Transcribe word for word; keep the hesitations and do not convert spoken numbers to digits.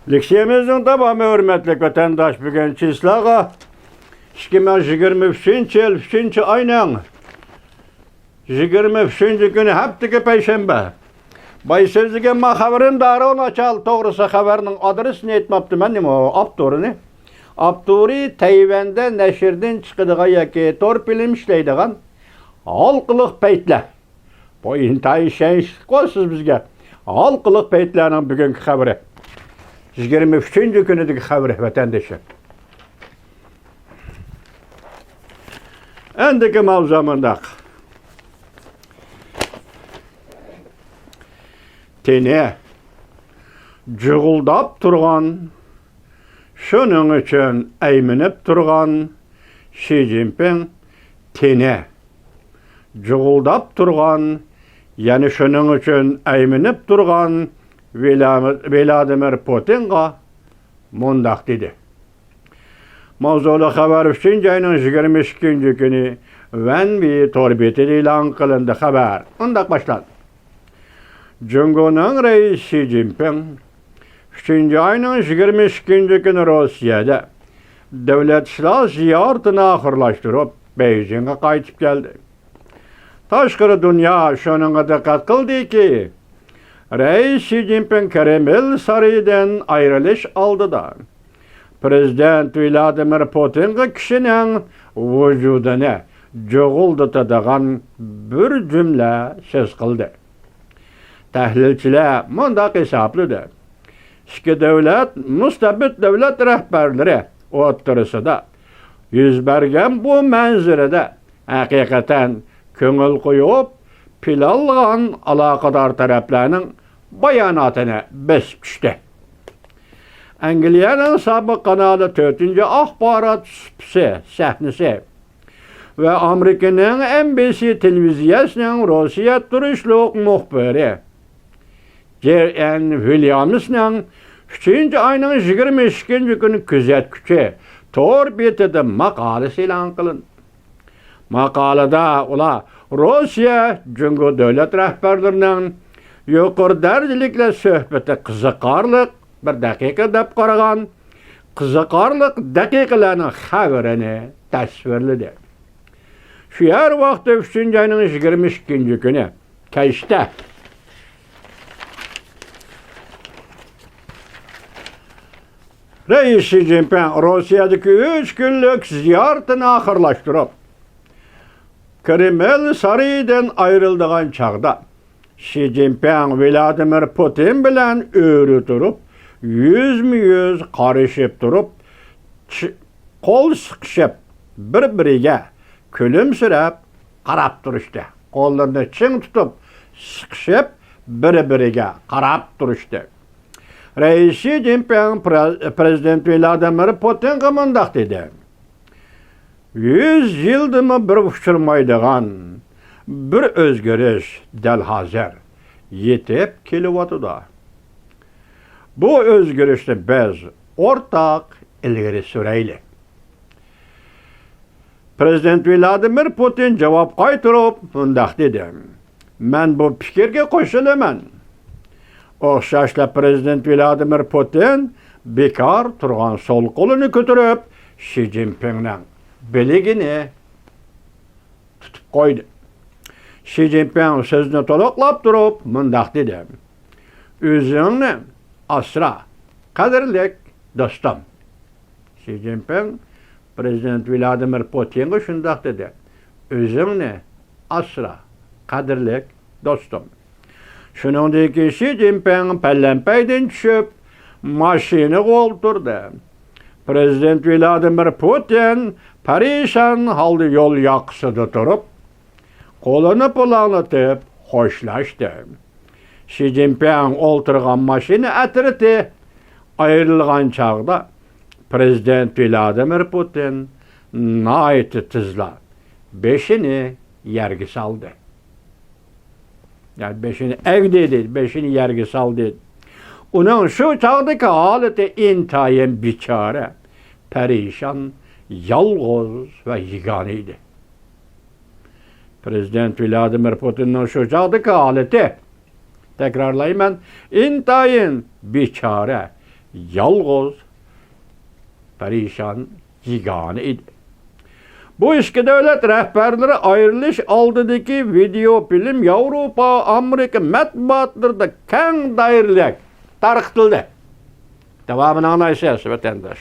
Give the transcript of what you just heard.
لېكسىيەمىزنىڭ داۋامى، ھۆرمەتلىك ۋەتەنداش، بۈگۈن چىسلاغا ئىككى مىڭ يىگىرمە ئۈچىنچى يىل ئۈچىنچى ئاينىڭ يىگىرمە ئۈچىنچى كۈنى، ھەپتىكى پەيشەنبە. بايا سۆزلىگەن ما خەۋىرىم دارۇ ناچال توغرىسى خەۋەرنىڭ ئادرېسىنى ئېيتماپتىمەن، نېمە ئۇ؟ ئاپتورىنى. ئاپتورى تەيۋەندە نەشردىن چىقىدىغان ياكى تور فىلىم ئىشلەيدىغان ھالقىلىق پەيتلەر. بۇ ئىنتايىن ئىشەنچلىكقۇ سىز بىزگە. ھالقىلىق پەيتلەرنىڭ بۈگۈنكى خەۋىرى. يىگىرمە ئۈچىنچى كۈنىدىكى خەۋىرى، ۋەتەندىشىم. ئەندىكى ماۋزۇ مۇنداق. تېنى جۇغۇلداپ تۇرغان، شۇنىڭ ئۈچۈن ئەيمىنىپ تۇرغان شى جىنپىڭ تېنى جۇغۇلداپ تۇرغان، يەنە شۇنىڭ ئۈچۈن ئەيمىنىپ تۇرغان ۋلا-، ۋلادىمىر پۇتىنغا مۇنداق دېدى. ماۋزۇلۇق خەۋەر ئۈچىنچى ئاينىڭ يىگىرمە ئىككىنچى كۈنى ۋەن ۋې تور بېتىدە ئېلان قىلىندى. خەۋەر مۇنداق باشلاندى. جۇڭگونىڭ رەئىسى شى جىنپىڭ ئۈچىنچى ئاينىڭ يىگىرمە ئىككىنچى كۈنى روسىيەدە دۆلەت ئىشلار زىيارىتىنى ئاخىرلاشتۇرۇپ، بېيجىڭغا قايتىپ كەلدى. تاشقىرى دۇنيا شۇنىڭغا دىققەت قىلدىكى، رەئىس شى جىنپىڭ كرېمل سارىيىدىن ئايرىلىش ئالدىدا پرېزىدېنت ۋلادىمىر پۇتىنغا كىشىنىڭ ۋۇجۇدىنى جۇغۇلدىتىدىغان بىر جۈملە سۆز قىلدى. تەھلىلچىلەر مۇنداق ھېسابلىدى: ئىككى دۆلەت مۇستەبىت دۆلەت رەھبەرلىرى ئوتتۇرىسىدا يۈز بەرگەن بۇ مەنزىرىدە ھەقىقەتەن كۆڭۈل قويۇپ پىلانلىغان ئالاقىدار تەرەپلەرنىڭ باياناتىنى بېسىپ چۈشتى. ئەنگلىيەنىڭ سابىق قانالى تۆتىنچى ئاخبارات سۇپىسى سەھنىسى ۋە ئامېرىكىنىڭ ئېن بى سى تېلېۋىزىيەسىنىڭ روسىيە تۇرۇشلۇق مۇخبىرى جېر ئېن ۋىليامسنىڭ ئۈچىنچى ئاينىڭ يىگىرمە ئىككىنچى كۈنى كۆزەتكۈچى تور بېتىدە ماقالىسى ئېلان قىلىندى. ماقالىدە ئۇلار روسىيە جۇڭگو دۆلەت رەھبەرلىرىنىڭ يۇقىرى دەرىجىلىكلەر سۆھبىتى قىزىقارلىق بىر دەقىقە دەپ قارىغان قىزىقارلىق دەقىقىلەرنىڭ خەۋىرىنى تەسۋىرلىدى. شۇ يەر ۋاقتى ئۈچىنچى ئاينىڭ يىگىرمە ئىككىنچى كۈنى كەچتە رەئىس شى جىنپىڭ روسىيەدىكى ئۈچ كۈنلۈك زىيارىتىنى ئاخىرلاشتۇرۇپ، كرېمل سارىيىدىن ئايرىلىدىغان چاغدا، شى جىنپىڭ ۋلادىمىر پۇتىن بىلەن ئۆرە تۇرۇپ، يۈزمۇ يۈز قارىشىپ تۇرۇپ، چى-، قول سىقىشىپ، بىر-بىرىگە كۈلۈمسىرەپ قاراپ تۇرۇشتى. قوللىرىنى چىڭ تۇتۇپ، سىقىشىپ، بىر-بىرىگە قاراپ تۇرۇشتى. رەئىس شى جىنپىڭ پرە-، پرېزىدېنت ۋلادىمىر پۇتىنغا مۇنداق دېدى: يۈز يىلدىمۇ بىر ئۇچرىمايدىغان بىر ئۆزگىرىش دەل ھازىر يېتىپ كېلىۋاتىدۇ. بۇ ئۆزگىرىشنى بىز ئورتاق ئىلگىرى سۈرەيلى. پرېزىدېنت ۋلادىمىر پۇتىن جاۋاب قايتۇرۇپ مۇنداق دېدى: مەن بۇ پىكىرگە قوشۇلىمەن. ئوخشاشلا پرېزىدېنت ۋلادىمىر پۇتىن بىكار تۇرغان سول قولىنى كۆتۈرۈپ، شى جىنپىڭنىڭ بىلىكىنى تۇتۇپ قويدى. شى جىنپىڭ سۆزىنى تولۇقلاپ تۇرۇپ مۇنداق دېدى: ئۆزۈڭنى ئاسرا، قەدىرلىك دوستۇم. شى جىنپىڭ پرېزىدېنت ۋلادىمىر پۇتىنغا شۇنداق دېدى: ئۆزۈڭنى ئاسرا، قەدىرلىك دوستۇم. شۇنىڭدىن كېيىن شى جىنپىڭ پەلەمپەيدىن چۈشۈپ، ماشىنىغا ئولتۇردى. پرېزىدېنت ۋلادىمىر پۇتىن پەرىشان ھالدا يول ياقىسىدا تۇرۇپ، قولىنى پۇلاڭلىتىپ خوشلاشتى. شى جىنپىڭ ئولتۇرغان ماشىنا ئەترىتى ئايرىلغان چاغدا، پرېزىدېنت ۋلادىمىر پۇتىن ناھايىتى تېزلا بېشىنى يەرگە سالدى. يەنى بېشىنى ئەگدى دېدى، بېشىنى يەرگە سالدى. ئۇنىڭ شۇ چاغدىكى ھالىتى ئىنتايىن بىچارە، پەرىشان، يالغۇز ۋە يېگانە ئىدى. پرېزىدېنت ۋلادىمىر پۇتىننىڭ شۇ چاغدىكى ھالىتى، تەكرارلايمەن، ئىنتايىن بىچارە، يالغۇز، پەرىشان، يېگانە ئىدى. بۇ ئىككى دۆلەت رەھبەرلىرى ئايرىلىش ئالدىدىكى ۋىدېئو فىلىم ياۋروپا، ئامېرىكا مەتبۇئاتلىرىدا كەڭ دائىرىلىك تارقىتىلدى. داۋامىنى ئاڭلايسىز، ۋەتەنداش.